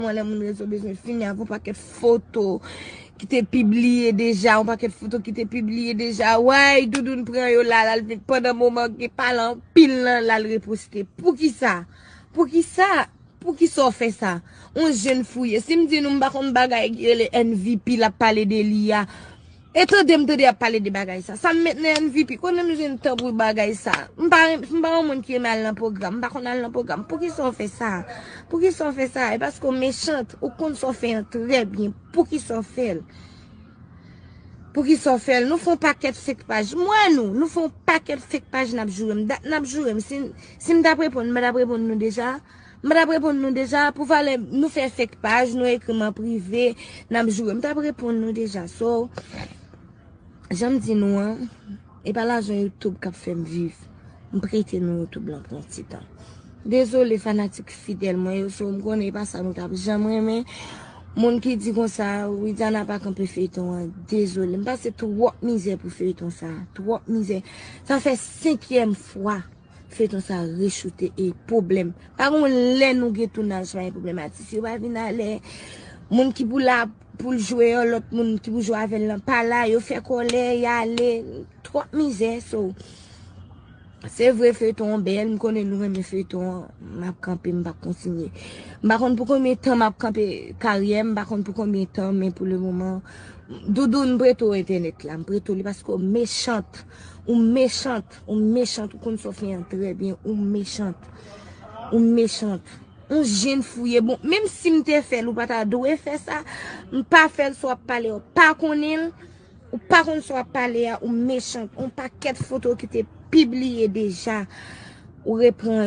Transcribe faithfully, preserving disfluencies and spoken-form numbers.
Mwen, lè moun rezo bezwen fini avè yon pakèt foto ki te pibliye deja, yon pakèt foto ki te pibliye deja. Way, Doudoun pran yo la, l al vin pandan moman gen pale anpil nan, l al reposte. Poukisa? Poukisa? Poukisa w fè sa? On jèn fouye. Si m di nou m pa konn bagay ki rele M V P, l ap pale de li a. E tande m tande y ap pale de bagay sa. Sa m met nan M V P, konnen m jwenn tan pou bagay sa. M pa, m pa yon moun ki renmen al nan pwogram, m pa konn al nan pwogram. Poukisa w fè sa? Poukisa w fè sa? E paske w mechant, ou konn sa w fè an trè byen. Poukisa w fè l? Poukisa w fè l? Nou fè yon pakèt fake paj. Mwen nou, nou fè yon pakèt fake paj n ap joure m. Dat n ap joure m. Si, si m t ap reponn, m pa t ap reponn nou deja. M pa t ap reponn nou deja. Pou valè, nou fè fake paj, nou ekri m an prive, n ap joure m. M t ap reponn nou deja. So, jan m di nou an, e pa lajan YouTube k ap fè m viv. M prete nou YouTube lan pou yon ti tan. Dezole fanatik fidèl mwen yo, so m konnen e pa sa nou t ap janm renmen. Moun ki di konsa, Widiana pa kanpe feyton an, dezole. M pase twòp mizè pou feyton sa, twòp mizè. Sa fè senkyèm fwa feyton sa rechoute e pwoblèm. Pa gon lè nou gen tounaj, pa gen pwoblèm atis yo pa vin alè. Moun ki pou la pou l jwe an, lòt moun ki pou jwe avè l lan pa la, yo fè kòlè, y ale, twòp mizè, so. Se vre feyton an bèl, m konnen nou renmen feyton an, m ap kanpe, m p ap kontinye. M pa konn pou konbyen tan m ap kanpe karyè m, m pa konn pou konbyen tan, men pou le moman, Doudou, m prete w entènèt la, m prete w li paske w mechant, ou mechant, ou mechant, ou konn sa w fè an trè byen, ou mechant, ou mechant. On jèn fouye, bon, menm si m te fè l, ou pa ta dwe fè sa, m pa fè l, sa w ap pale, w pa konnen l, ou pa konn sa w ap pale a, ou mechant, on pakèt foto ki te pibliye deja, ou repran